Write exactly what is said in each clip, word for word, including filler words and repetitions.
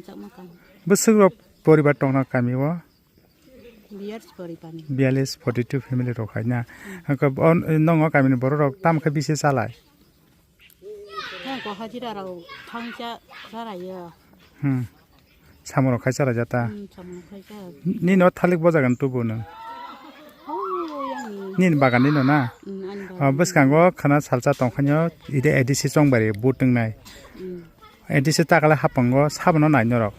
Chakma kami. Bwswk rok poribar tongna kami o? Biyar poribar ni. Biyalish forty two family rok hai na. Hwnkhe o nongo kami ni borok rok tamo khe bisi chalai? Hwnkhe hajira rok thangcha chalai ya. Hmm. Samung rok khai chalai jata. Hmm, samung khai cha. Nini o thalik bo jaga ni tubu nwng? Oh, yang ni. Nini bagan ni no na? Hmm, ani bagan. Ah, bwskango khana salsa tongkha nw ide A D C chongbari vote wngnai. Hmm. A D C takale hapango sabono nai norok.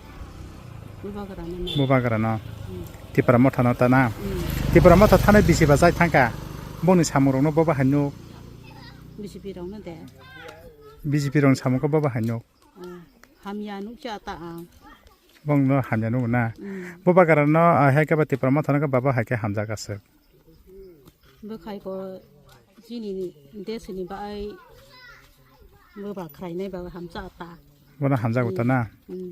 Bubagra no nai. Bubagra no. Hmm. Tipra motha no ta na. Hmm. Tipra motha thani bisi ba jai thangka. Bongni samung rok no bo bahai nuk. B J P rok no de. B J P rok samung ko bo bahai nuk. Hmm. Hamya nuk cha ta ang. Bong no hamya nuk na. Hmm. Bubagra no, ah, hai ke ba Tipra motha no ke baba hai ke hamjak aswk. Bwkhai ko chini ni desini bai bwba khlainai ba hamsa ta. Bono hamjago ta na? Hmm.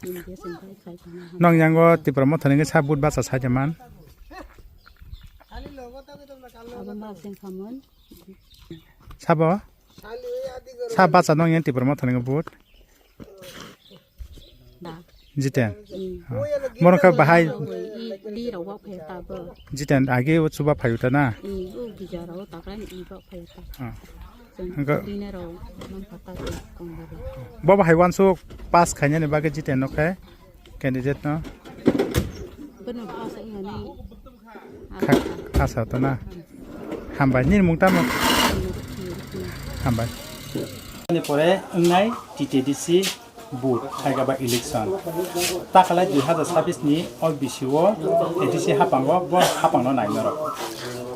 Chini desini bai khlai ta na. Nong yango Tipra motha ni sa vote bacha sai de man? Abo ma seng khamon. Sabo? Sa bacha nong yang Tipra motha ni vote? Da. Jiten. Hmm. Oh. Mono khe bahai. I, i, di rok wak phai ta bo. Jiten agi o chuba phai uta na. I, o bija rok ta kan i wak phai ta. Ah. Hingke dine rok nang pata ko kong ba. Bo bahai wansuk pass khainani bagwi Jiten no khe candidate no. Bono pass ai mani. Kha-, khasa to na. Hambai, nini mung tamo? Hambai. Ani pore wngnai T T D C vote, hai khe ba election. Takalai dui hazar sabis ni o bisi o A D C hapango bo hapang no nai norok.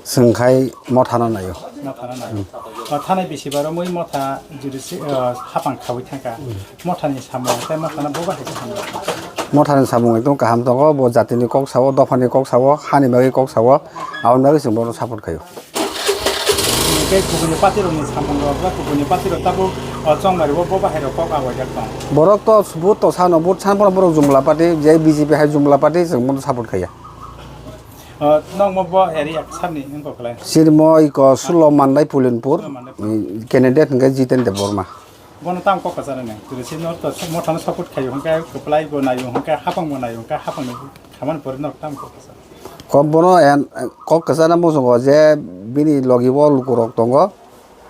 Swngkhai motha no naio. Motha no nai. O thanai bisi baro mui motha judisi, o, hapang khaui thangkha. Mothani samung tei mothano bo bahai khe hamjak. Mothani samung ekdom kaham tongo, bo jatini kok sao, dophani kok sao, hani bagwi kok sao, aboni bagwi chwng bono support khaio. Tei kubuni party rokni samung rok ba kubuni party rok tabuk, o, chongmari bo, bo bahai rok kok awaijak tong. Borok to vote to sano, vote san phano borok Jumla party, je B J P hai Jumla party chwng bono support khaiya. O, nokmo bo area sabni wngkok khlai? Sirmo iko Sulo Mandai Pulinpur, Sulo Mandai. Candidate hwnkhe Jiten Debbarma. Bono tamo kok kwcharo nang. Twi si no to mothano support khaio hwnkhe kwplai bo naio hwnkhe hapang bo naio hwnkhe hapang ni khamani pore no tamo kok kwcharo. Kok bono en, kok kwchana muchungo je bini logi bo lukurok tongo.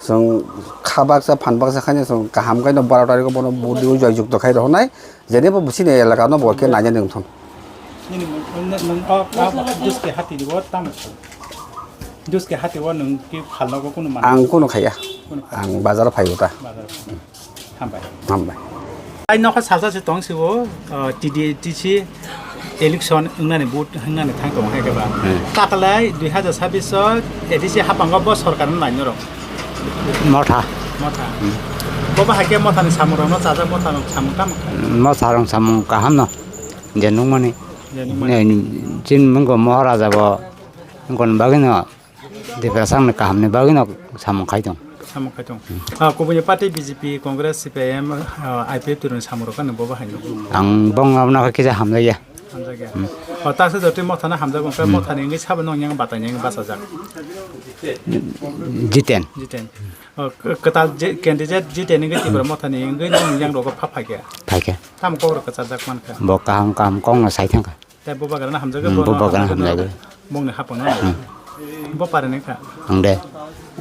Chwng kha baksa phan baksa khaino chwng kaham khaino baro tarikho bono budi o joy jukto khai rohornai. Jene bo bwsini elaka no bo khe naina nung thung. Nini nwng, nwng, nwng o, o, o, Juske hati o tamo. Juske hati o nwng ki phalnogo kunu manwi? Ang kunu khaiya. Kunu khaiya. Ang bazar phaibo ta. Bazar. Hambai. Hambai. Ai nokha salsa se tong sibo, uh, T D, T C election wngnani vote wngnani thang tongo hai khe ba. Hmm. Takalai dui hazar sabis o A D C hapango bo sorkar no nai norok. Motha. Motha. Hmm. Bo ba hai khe mothani samung rok no chajak mothani samung tamo kha? Motha rok samung kaham no. Je nungmani. Je nungmani. Ne, chini mungko Maharaja bo wngkon bagwi no Tiprasani kahamni bagwi no samung khai tong. Samung khai tong. Ah, kubuni party B J P, Congress, C P I M, ah, I P F T rokni samung rok no bo bahai no. Ang bong abna kisa hamjaya. Hamjakya. Hmm. O, ta se jotoi mothano hamjago, hwnkhe mothani wngwi sabo nong yang batai nang bachajak. Jiten. Jiten. O, k-, kwtal je, candidate Jiten wngwi Tipra mothani wngwi nong yang rogo pha phaikha. Phaikha. Tamo kok rok kwchajak mankha. Bo kaham kaham kok no sai thangkha. Tei bubagrano hamjagwi, hmm, bono bubagrano hamjagwi, hamjagwi. Bongni hapangno. Hmm. Bo parinai kha? Ang de,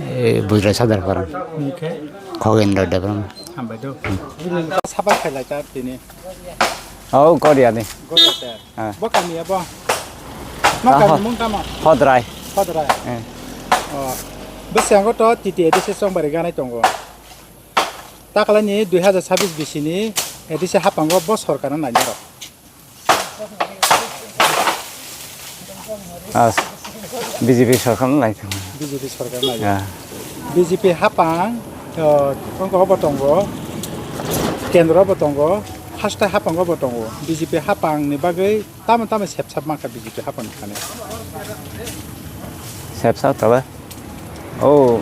eh, Bujra Sadar Paran. Hwnkhe? Khogendra Debbarma. Hambai do. Hmm. Sabai khailai ta tini. Oh, Goriani. Goriani. Ah. Bo kami ya bo? Ah, no kami ho-, mung tamo? Hodrai. Hodrai. Eh. Oh. Bwskango to T T A D C chongbari ganai tongo. Takalani dui hazar sabis bisini A D C hapango bo sorkarno nainai rok. Ah, B J P sorkar no nai thung. B J P sorkar nai. Ah. B J P hapang, o, tongo bo tongo, kendro bo tongo, haste hapango bo tongo. B J P hapang ni bagwi tamo tamo sepsap mankha B J P hapang ni thani. Sepsap tala. O,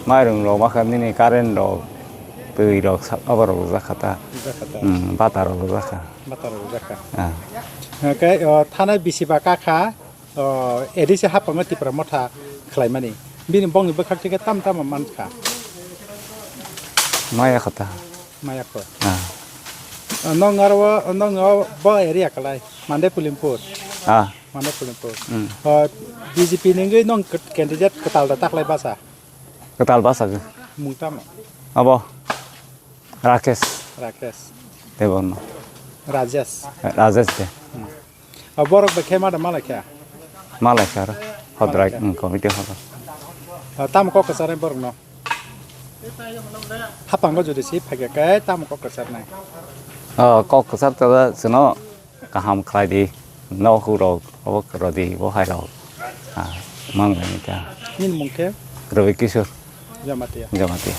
mairung rok makha nini current rok, twi rok sa-, abo rok rwjak kha ta. Rwjak kha ta. Hmm, bata rok rwjak kha. Bata rok rwjak kha. Ah. Hwnkhe, o, thanai bisi ba kakha, o, A D C hapango Tipra motha khlaimani. Bini bongni bwkhak thike tam tamo mankha. Maya kha ta. Maya kho. Ah. Nong aro, nong o bo area kalai, Mande Pulimpur. Ah. Mande Pulimpur. Hmm. O, B J P nungwi nong candidate kwtal da taklai basa? Kwtal basa. Mung tamo? Abo. Rakesh. Rakesh. Debbarma. Rajesh. Rajesh de. Hmm. O borok bai khe ma da malai kha? Malai kha ro. Hodrai, hmm, committee hodrai. O, tamo kok kwcharnai borok no? Hapango jodi si phai khe tamo kok kwcharnai? O, kok kwchar ta da chwngno kaham khlai di. No hu rok, obo rodi, bo hai rok. Ah, mang bai ta. Nini mung khe? Ravi Kishore. Jamatia. Jamatia.